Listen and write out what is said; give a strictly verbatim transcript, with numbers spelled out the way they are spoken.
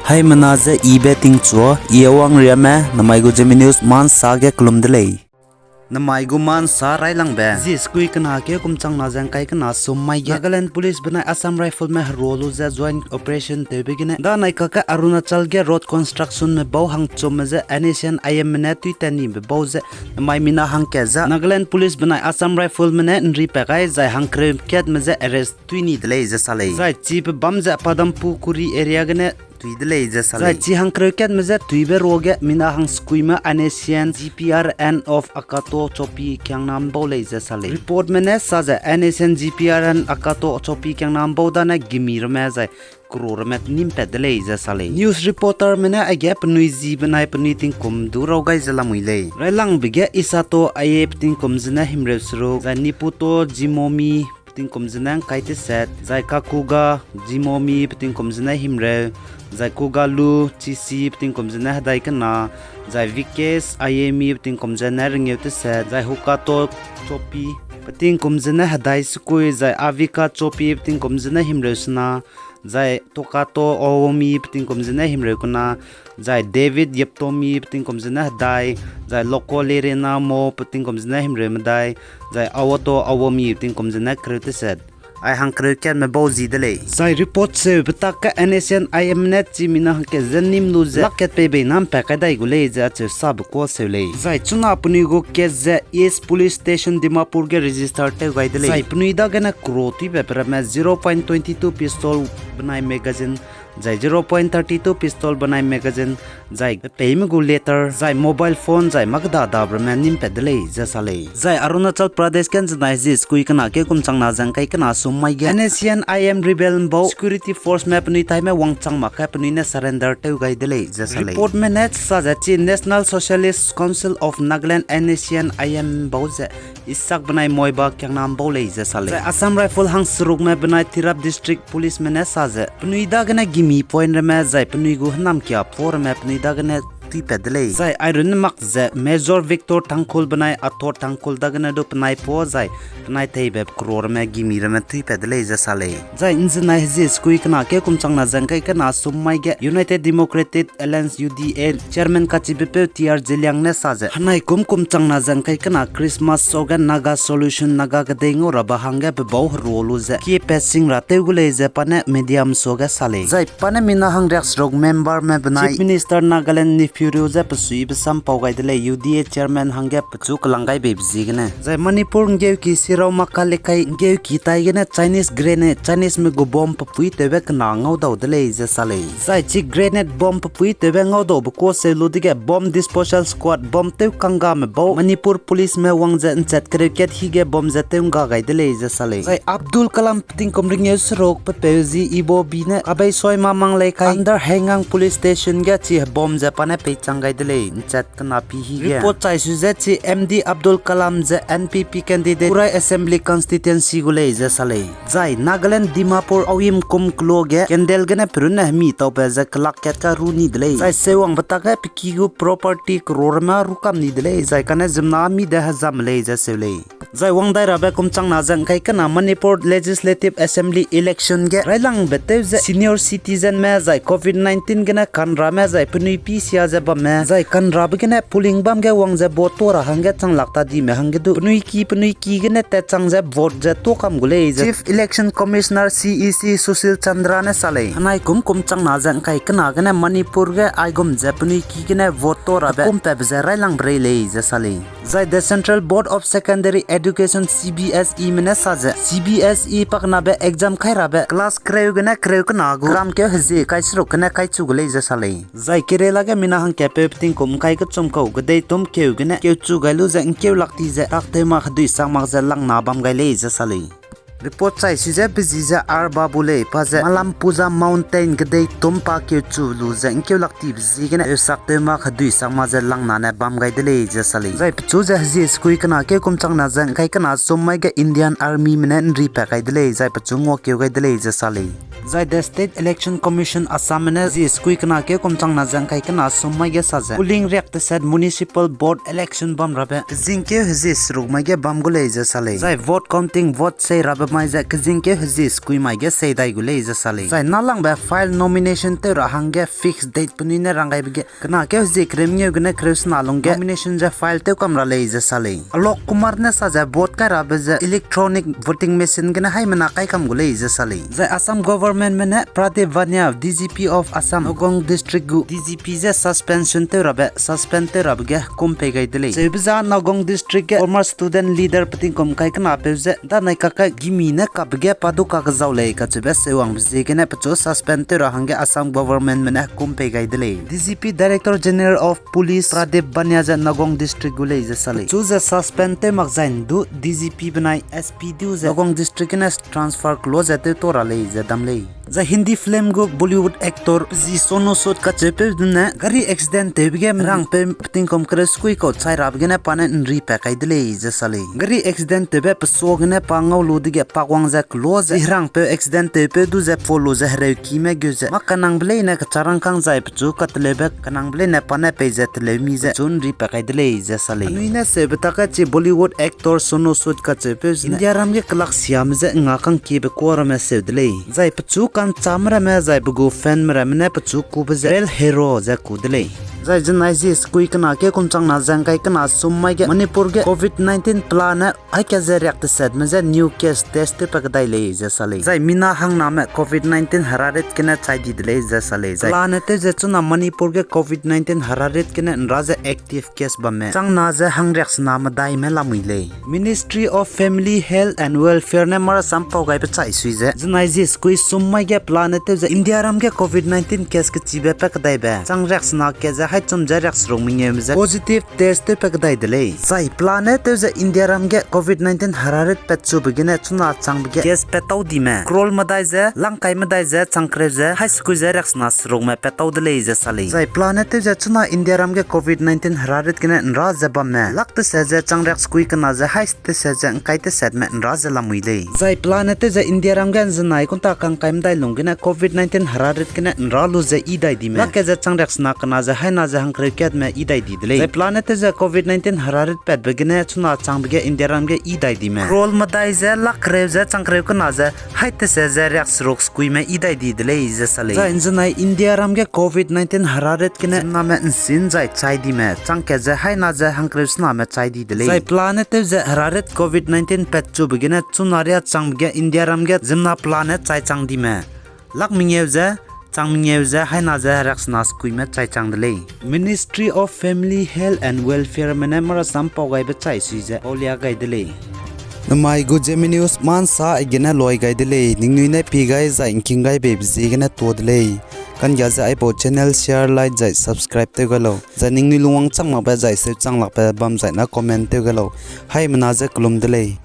Haimena ze I be tingchua, I Awang Riame, namai gu Zeme News mansa ge kelum de lei. Namai gu mansa railangbe, zi sekui kena keu kum changna ze ngkai kena sum mai ge Nagaland Police benai Assam Rifleme herua lu ze joint operation tewbe gene, danai kakge Arunachal ge road constructionme bau hangchumme je NSCN-IMme ne tuitat nibe bau ze, namai mina hangkat ze Nagaland Police benai Assam Rifleme ne nripat gai zai hangkereu katme je arrest tui ni de lei ze sa lei. Zai chibe bam ze Padampu Kuri area gene tui de lei ze sa lei. Zai chi hangkereu katme je tuibe ruage mina hangsekuime NSCN GPRN of Akato Chopi kiangna mbau lei ze sa lei. Reportme ne sa ze NSCN GPRN Akato Chopi kiangna mbau dane gimi ramme zai kero ramme nimpat de lei ze sa lei. News reporterme ne aige penui zi benai penui tingkum du raw gai ze lamui lei. Railangbe ge Isato Aye petingkum zene himreu seruk, zai Niputo Jimomi petingkum zene ngkai teset, zai Kakuga Jimomi petingkum zene himreu, zai Kugalu Chisi petingkum zene hedai kena, zai Vikesh Ayemi petingkum zene rengeu teset, zai Hukato Chopi petingkum zene hedai sekui, zai Avika Chopi petingkum zene himreu sena, zai Tokato Awomi petingkum zene himreu kena, zai David Yeptomi petingkum zene hedai, zai Loko Lerena Mo petingkum zene himreu medai, zai Awoto Awomi petingkum zene kereu teset. Ai hangkereu katme bau zi de lei. Zai report seube tak ge NSCN-IM ne chi mina hangkat ze nim lu ze lakkat pei bei na mpat kai dai gu lei ze acheu sabe kuâ seu lei. Zai chuna penui gu case ze East Police Station Dimapur ge register tew gai de lei. Zai penui dagene kero tuibe pe ramme zero point twenty two pistol benai magazine, zai zero point thirty two pistol benai magazine, zai peime gu letter, zai mobile phone, zai makda dabe ramme nimpat de lei ze sa lei. Zai Arunachal Pradesh ge nzenai zi sekui kena keu kum changna ze ngkai kena sum mai ge NSCN-IM rebel mbau security forceme penui taime wangchang mak ge penui ne surrender tew gai de lei ze sa lei. Reportme ne sa ze chi National Socialist Council of Nagaland, NSCN-IM mbau ze Isak benai Moiba kiangna mbau lei ze sa lei. Zai Assam Rifle hangserukme benai Tirap District Policeme ne sa ze penui dagene gimi point ramme zai penui gu hênamkia pau ramme penui dagene tuipat de lei. Zai airunne mak ze Major Victor Tangkhul benai Athor Tangkhul dagene du penai pau zai penai teibe kero ramme gimi ramme tuipat de lei ze sa lei. Zai nzenai hezie sekui kena keu kum changna ze ngkai kena sum mai ge United Democratic Alliance, U D A chairman kachibepeu T R Zeliang ne sa ze henai kum kum changna ze ngkai kena Christmas sage Naga Solution Naga kedei ngau rabe hangge pe bau herua lu ze kiepat sing ra tew gu lei ze pa ne mediame suage sa lei. Zai pa ne mina hangriakseruk memberme benai Chief Minister Nagaland Neiphiu Rio ze pe suibe sam pau gai de lei, U D A chairman hangge pechu kelang gai beibe ziegene. Zai Manipur nggeuki Sirau Maka Lekai nggeuki tai gene Chinese grenade, Chineseme gu bomb pepui tewbe kena ngaudau de lei ze sa lei. Zai chi grenade bomb pepui tewbe ngaudaube kuâ seu lu dege bomb disposal squad bomb tew kanggame bau Manipur policeme wang ze nchat kereu kat hige bomb ze tew ngga gai de lei ze sa lei. Zai Abdul Kalam petingkum rengeu seruk pepeu zi Ibobi ne Abeisoi Mamang Leikai under Heingang Police Station ge chi hebomb ze pa ne peichang gai de lei, nchat kena pi hige. Report chai su ze chi M D Abdul Kalam ze N P P candidate Urai Assembly Constituency gu lei ze sa lei. Zai Nagaland Dimapur Aoyim kum kelo ge candle gene perunne hemi taube ze kelak kat ka ru ni de lei. Zai seuwangbe tak ge pe ki gu property kero ramme ru kam ni de lei. Zai kane ziemmena mi de hezam lei ze seu lei. Zai wang dai rabe kum changna ze ngkai kena Manipur Legislative Assembly election ge railangbe tew ze senior citizenme zai covid nineteen gene kanrame zai penui pisia ze bamme zai kanrabe gene polling bam ge wang ze vote tuâ ra hangge changlak ta dime hangge du penui ki penui ki gene tatchang ze vote ze tuâ kam gu lei ze Chief Election Commissioner, C E C, Sushil Chandra ne sa lei. Henai kum kum changna ze ngkai kena gene Manipur ge aigum ze penui ki gene vote tuâ rabe kumpatbe ze railangbe rei lei ze sa lei. Zai the Central Board of Secondary Education, C B S Eme ne sa ze C B S E pakenabe exam kai rabe class kereu gene kereu kena gu gram keu hezie kai seruk gene kaichu gu lei ze sa lei. Zai Kerala ge mina hangkatpeu petingkum ngkai kechum kau kedei tum keu gene keuchu gai lu ze ngkeu lak ti ze taktew mak hedui sak mak ze langna bam gai lei ze sa lei. Report chai su ze pe zi ze R Babu lei, pa ze Malampuja Mountain kedei tum pa keuchu lu ze ngkeu lak tibe ziegene keu sak tew mak hedui sak mak ze langna ne bam gai de lei ze sa lei. Zai pechu ze hezie sekui kena keu kum changna ze ngkai kena sum mai ge Indian Armyme ne nripat kai de lei, zai pechu nguakeu gai de lei ze sa lei. Zai the State Election Commission Assamme ne zi sekui kena keu kum changna ze ngkai kena sum mai ge sa ze polling riak teset municipal board election bam rabe kezingkeu hezie seruk mai ge bam gu lei ze sa lei. Zai vote counting, vote sei rabe mai ze kezingkeu hezie sekui mai ge seidai gu lei ze sa lei. Zai nâlangbe file nomination tew ra hangge fix date penui ne rang gaibe ge kena keu hezie kereu mengeu gene kereu sena lungge nomination ze file tew kam ra lei ze sa lei. Alok Kumar ne sa ze vote kai rabe ze electronic voting machine gene haimena kai kam gu lei ze sa lei. Zai Assam governmentme ne Pradip Bania, D G P of Assam, Nagaon District gu D G P ze suspension tew rabe, suspend tew rabe ge kum pei gai de lei. Cheube za Nagaon District ge former student leader pe tingkum kai kenapeu ze danai kakai gimi ne kabe ge pa du kakezau lei kacheube seuwangbe ziegene pechu suspend tew ra hangge Assam governmentme ne kum pei gai de lei. D G P, Director General of Police Pradip Bania ze Nagaon District gu lei ze sa lei. Pechu ze suspend tew mak zai ndu D G P benai S P du ze Nagaon District gene transfer kelo ze tewta ra lei ze dam lei. Zai Hindi film gu Bollywood actor pezi Sonu Sood kacheupeu du ne gari accident tewbe ge rangpeu pe tingkum kereu sekui kau chai rabe gene pa ne nri pat kai de lei ze sa lei. Gari accident tewbe pesuagene pa ngau lu dege pakwang ze kelo ze rangpeu accident tewpeu du ze pau lu ze hereukime geu ze mâ kanangbe leine kecharangkâng zai pechu kateleube kanangbe leine pa ne pei ze teleu mi ze pechu nri pat kai de lei ze sa lei. Anui ne seube tak ge chi Bollywood actor Sonu Sood kacheupeu ze Indiaram ge kelaksiame je nga kangkiebe kuâ ramme seu de lei. Zai pechu ka'nchame ramme zai pe gu fanme ramme ne pechu kube ze real hero ze ku de lei. Zai zenai zi sekui kena ke kum changna ze ngkai kena sum mai ge Manipur ge Covid nineteen pelane haika ze riak tesetme je new case test tewpat kedai lei ze sa lei. Zai mina hangname Covid nineteen herarit gene chai di de lei ze sa lei. Zai pelane tew ze chuna Manipur ge Covid nineteen herarit gene nra ze active case bamme changna ze hangriaksena medaime lamui lei. Ministry of Family, Health and Welfare ne marasam pau gaibe chai sui ze zenai zi sekui sum mai ge pelane tew ze Indiaram ge Covid nineteen case kechibe pat kedaibe changriaksena kat ze haichum ze riakseruk mengeume je positive test tewpat kedai de lei. Zai pelane tew ze Indiaram ge Covid nineteen herarit patchube gene chuna changbe ge case pattau dime crore medai ze langkai medai ze changkereu ze hai sekui ze riaksena serukme pattau de lei ze sa lei. Zai pelane tew ze chuna Indiaram ge Covid nineteen herarit gene nra ze bamme lak teset ze changriak sekui kena ze hai teset ze ngkai tesetme nra ze lamui lei. Zai pelane tew ze Indiaram ge nzenai kunta kangkai medai lung gene Covid nineteen herarit gene nra lu ze yi dai dime lak kat ze changriaksena kena ze haina ze hangkereu katme yi dai di de lei. Zai pelane tew ze Covid nineteen herarit patbe gene chuna changbe ge Indiaram ge yi dai dime crore medai ze lak kereu ze changkereu kena ze hai teset ze riakseruk sekuime yi dai di de lei ze sa lei. Zai nzenai Indiaram ge Covid nineteen herarit gene name nsin zai chai dime chang kat ze haina ze hangkereu sename chai di de lei. Zai pelane tew ze herarit Covid nineteen patchube gene chuna riâ changbe ge Indiaram ge ziemmena pelane chai chang dime lak mengeu ze chang mengeu ze haina ze heraksena sekuime chai chang de lei. Ministry of Family, Health and Welfareme ne marasam pau gaibe chai sui ze paulia gai de lei. Namai gu Zeme News mansa aigene loi gai de lei, ningnui ne pie gai zai ngking gai beibe ziegene tuâ de lei. Kanggia ze aipau channel share, like zai subscribe tew gai lau. Zai ningnui lungwang chang makbe zai seu chang lakbe bam zai na comment tew gai lau. Haimena ze kelum de lei.